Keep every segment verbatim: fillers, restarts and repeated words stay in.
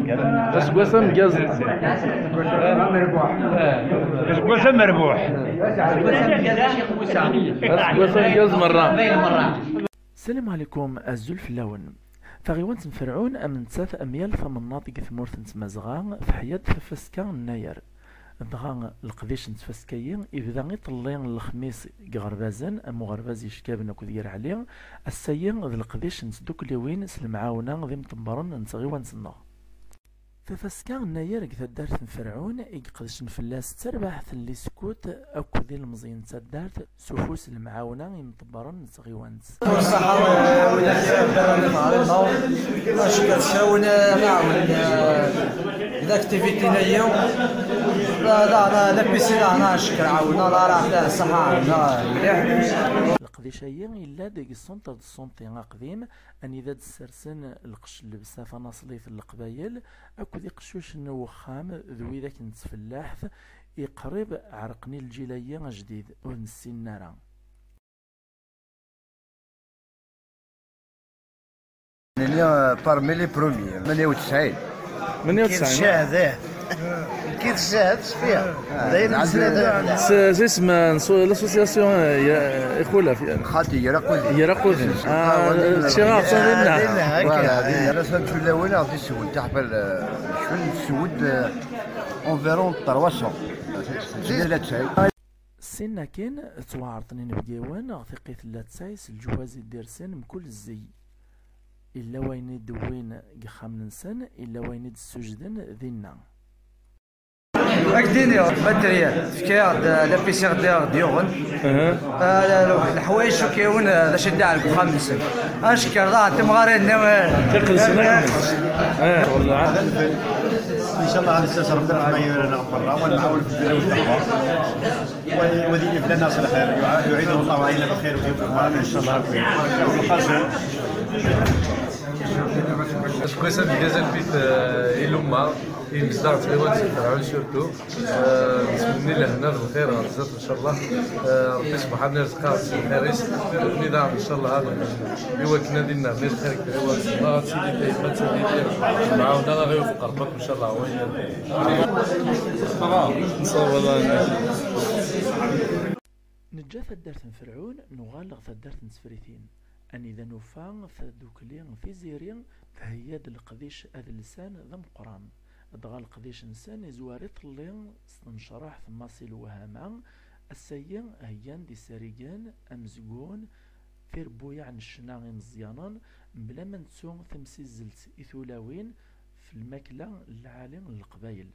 Aseggas ameggaz. Aseggas amerbuḥ. Aseggas ameggaz merra. Salam ɛlikum, azul fell-awen. Taɣiwant n Ferɛun am nettat am yal tamnaḍt deg tmurt n Tmazɣa, teḥya-d tafaska n nayer. Dɣa leqdic n tfaska-yi ibda iḍelli n lexmis deg iɣerbazen am uɣerbaz Yeckaben akked Yir Ɛli. Ass-ayi d leqdic n tdukliwin s lemɛawna d imḍebbren n tɣiwant-nneɣ. Tafaska n nayer deg taddart n Ferɛun i iqedcen fell-as d tarbaɛt n Liskut akked ilemẓiyen n taddart s ufus n lemɛawna imḍebbren n tɣiwant. Ṣṣeḥḥa, eh, wid akk iɛebbren i tɣelma, acku tcawen, eh, nɛawen, eh, d activité-nni. Eh, daɣen, eh, la piscine, daɣen, eh, acku ɛawnen, la raḥ, la ṣṣeḥḥa, ɛawnen, eh, mliḥ. Leqdic-ayi yella deg centre de santé aqdim, anida d-ssersen lqecc n llebsa tanaṣlit n Leqbayel, akked iqeccucen n uxxam d widak n tfellaḥt, i qrib ɛerqen i lǧil-ayi ajdid, ur nessinen ara. Nini, euh, parmi les premiers, tmanya u tesɛin. Tmanya u tesɛin. Nekki d ccahad, eh. Nekki d ccahad, cfiɣ. D ayen nesla d ayen. S-, s isem n so-, l'association, eh, ya-, Ixulaf, yani. Xati, Iraqudin. Iraqudin. Ah, ah, d-, d-, d-, dinna. Dinna, akka. Voilà, dinna. Ass-a n tulawin, ad d-isewwen taḥbal, eh, cfel, tesseww-d, eh, environ trois cents. Tmanya u tesɛin. Sin akin, ttwaɛerḍen inebgiwen ɣer tiqqit n Latsay s leǧwaz i d-irsen mkul zzi. Illa wayen i d-wwin deg ixxamen-nsen, illa wayen i d-ssujden dinna. Ad k-d-iniɣ, batterie, tefka-aɣ-d, eh, la P C R D aɣ-d-yuɣen. Aha. Eh, leḥwayeǧ akk yiwen, eh, d acu i d-iɛerq deg uxxam-nsen. Ad ncekker daɣen timɣarin-nni, eh, tiqelsin akk. Eh, wallah. Inchallah, ad nessers Rebbi ṛṛeḥma gar-aneɣ merra, wa nɛawen fi ddunit d ddeḥra. Wa-, wa d-yebna-aneɣ s lxir, yuɛa-, yuɛid-aneɣ Llah ɛlayna lxir, wa yewwet-aneɣ Llah, inchallah. Lqasem. Aseggas ameggaz akkit, eh, i lumma, i yimezdaɣ n tɣiwant n Ferɛun surtout. Eh, nettmenni lehna d lxir ɣer zdat, inchallah. Eh, Rebbi subḥana irzeq-aɣ s lxir-is. Nekkni daɣen, inchallah, ad, i wakken ad innerni lxir deg tɣiwant-nneɣ, ad tili dayma d tadidi. Lemɛawna ad ɣ-iwefeq Rebbi akk, inchallah, wayen. Neǧǧa taddart n Ferɛun, nuɣal ɣer taddart n Tefritin, anida nufa tadukli Tiziri theyya-d leqdic adelsan d ameqqran. Dɣa leqdic-nsen izwar iḍelli s tnecraḥt Masi Lewhama. Ass-ayi heyyan-d isarigen, amezgun, tirebbuyaɛ n ccna imeẓyanen, mebla ma nettu tamsizzelt i tulawin f lmakla n lɛali n Leqbayel.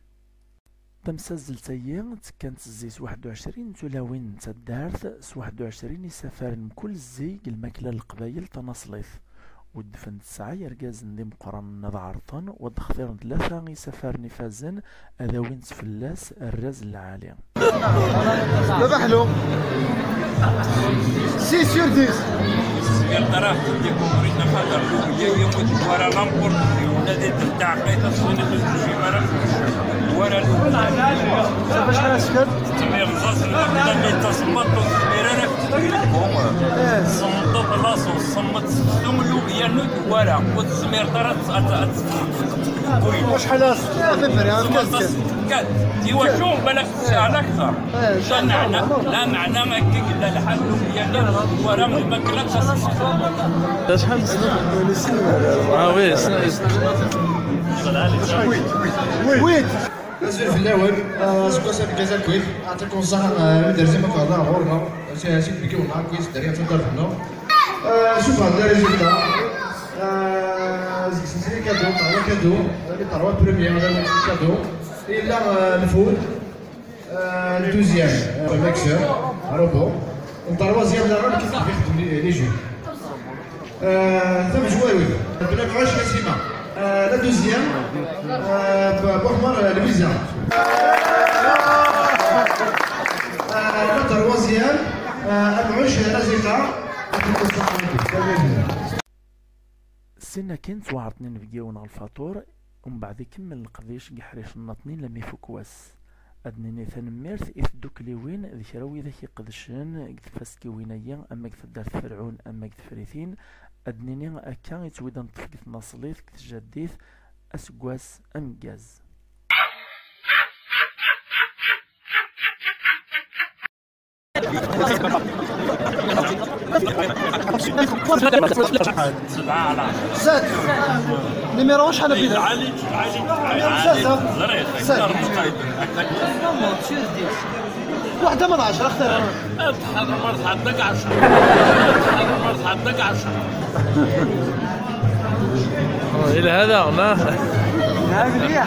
Tamsazzelt-ayi ttekkant zzi s waḥed u ɛecrin n tulawin n taddart, s waḥed u ɛecrin isafaren mkul zzi deg lmakla n Leqbayel tanaṣlit. Weddfen tesɛa yergazen d imeqqranen ad ɛerḍen, wa d-xtiren tlata isafaren ifazen ad awin fell-as arraz n lɛali. Baba Ḥlu, six sur dix. Tezmir ṭraf découvrir la xaṭer yagi ur twara la mort, nadi d taɛqayt aṣwini ur tezmir ara. Wara. Acḥal asker? Tezmir ẓẓaẓ la mi tasemmaḍt ur tezmir ara. Semmeḍ laṣu, semmeḍ s tumlu yernu twara ur tezmireḍ ara ad, ad, ad, ad, acḥal asker? Semmeḍ asker. Kan, iwacu balak tesɛa akteṛ. Lameɛna, lameɛna akka yella lḥal, yerna twara lmakla d tasemmaḍt. Acḥal n snin? Ah oui, snin. Wid. Azul fell-awen, eh, seg wass ameggaz akkit, ɛṭikum ṣṣaḥa, eh, wid rzimen ɣer da ɣur-neɣ, si, si tbeggiwin akkit, dderya n taddart-nneɣ. Eh, cufeɣ-d les résultats. Eh, seg-sen sri kado, terwa kado, les trois premiers, les kado. Yella, eh, lfud, eh, le douzième, eh, Mexer, robot. Le troisième, daɣen, qui fait les, les jeux. Euh, tamezwarut, Bla Mɛuc Nasima. Euh, la deuxième, euh, Bo-, Bohmar, euh, Louisa. Euh, la troisième, euh, Amɛuc Razika. Sin akin ttwaɛerḍen inebgiwen ɣer lfaṭur, umbeɛd ikemmel leqdic deg iḥricen n Naṭnin lami ifuk wass. Ad nini tanemmirt i tdukliwin d kra widak iqedcen deg tfaskiwin-agi, ama deg taddart Ferɛun, ama deg Tefritin. Ad nini akka i ttwidenṭef deg tnaṣlit, deg tjaddit, aseggas ameggaz. Zad. Numéro واش حنا بيدها؟ Numéro zad. Zad. واحدة من عشرة اختار. تحضر مرة تعداك عشرة. تحضر مرة تعداك عشرة. إلى هذا هنا. هذا مليح.